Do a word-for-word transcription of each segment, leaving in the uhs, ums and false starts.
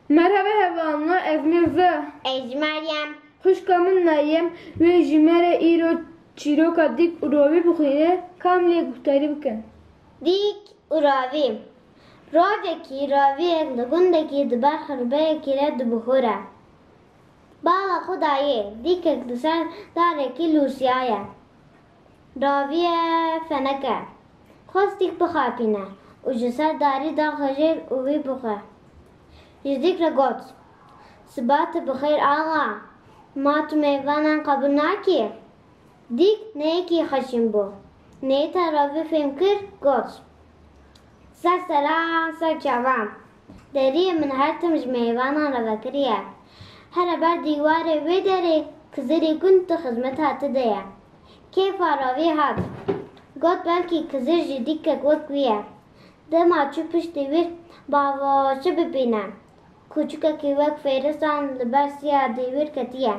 Merhaba hevalno, ez Mirza. Ez Meryem. Xwişka min Nayem, wê ji me re îro çîroka dîk û rovî bixwîne, ka em lê guhdarî bikin. Dîk û rovî. Rojekî roviyek li gundekî di ber xirbeyekî re dibihûre. Bala xwe dayê, dîkek li ser darekî lûsiyaye. Raviye feneke. Xwest dîk bixapîne û ji ser darî daxe jêr û wî bixwe. Ji dîk re got, Siba te bi xêr axa, ma tu mêvanan qebûl nakî? Dîk ne yekî xeşîn bû. Nêta ravî fêm kir, got, Ser seran, ser çavan. Deriyê min her tim ji mêvanan re vekiriye. Here ber dîwarê wê derê kizirî gund di xizmeta te de ye. Kêfa ravî hat. Got, Belkî kizir jî dîkek wek wî ye. Dema çû piştî wî bavoşe bibîne. Kûçikekî wek fêrisan li ber siya dîwîr ketiye.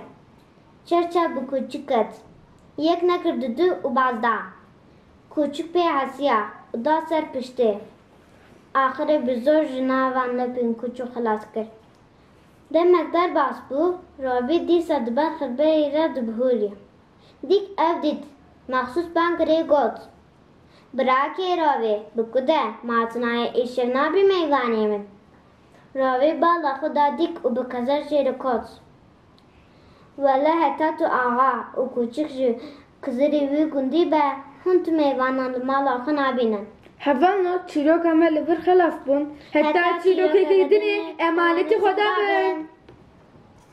Çerçev bi kûçik ket. Yek nekir didu û baz da. Kûçik pê hesiya û da ser piştê. Axirê bi zor ji nava lepên kûçik xilas kir. Demek derbas bû, Robî dîsa di ber xirbeyê re dibihûrî. Dîk ev dît, mexsûs bang kirê got, Birakê Robî, bi ku de, ma tu nayê îşev nabî mêvanê min? Robî bala xwe da dîk û bi kezer jê re got, Wele heta tu axa û kûçik ji kizirê wî gundî be, hûn tu mêvanan li mala xwe nabînin. Hevalno, çîroka me li vir xelaf bûn. Heta çîrokeke dinê, emanetî Xweda bin.